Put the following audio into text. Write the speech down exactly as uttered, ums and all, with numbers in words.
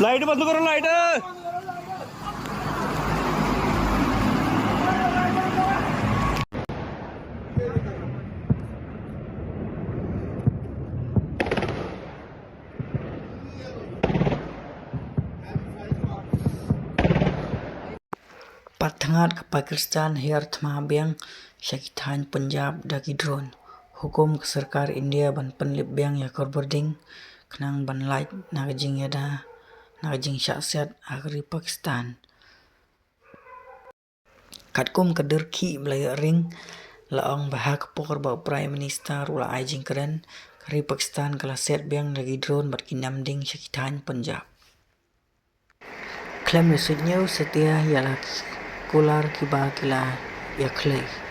लाइट बंद करो, लाइट। Pat thngat ka Pakistan hiar thma biang sha ki thaiñ Punjab da ki drone. Hukum ka sorkar India ban pynlip biang ïa ka bording khnang ban lait na ka jingïada na ka jingshah siat ha ka ri Pakistan. Katkum ka dyrkhih ba la ïoh ring, la ong ba ha ka por ba u Prime Minister u la ai jingkren, ka ri Pakistan ka la siat biang da ki drone bad ki namding sha ki thaiñ Punjab. Khlem ïa suidñiew satia ïa la ki kular kiba ki la ïa khlei.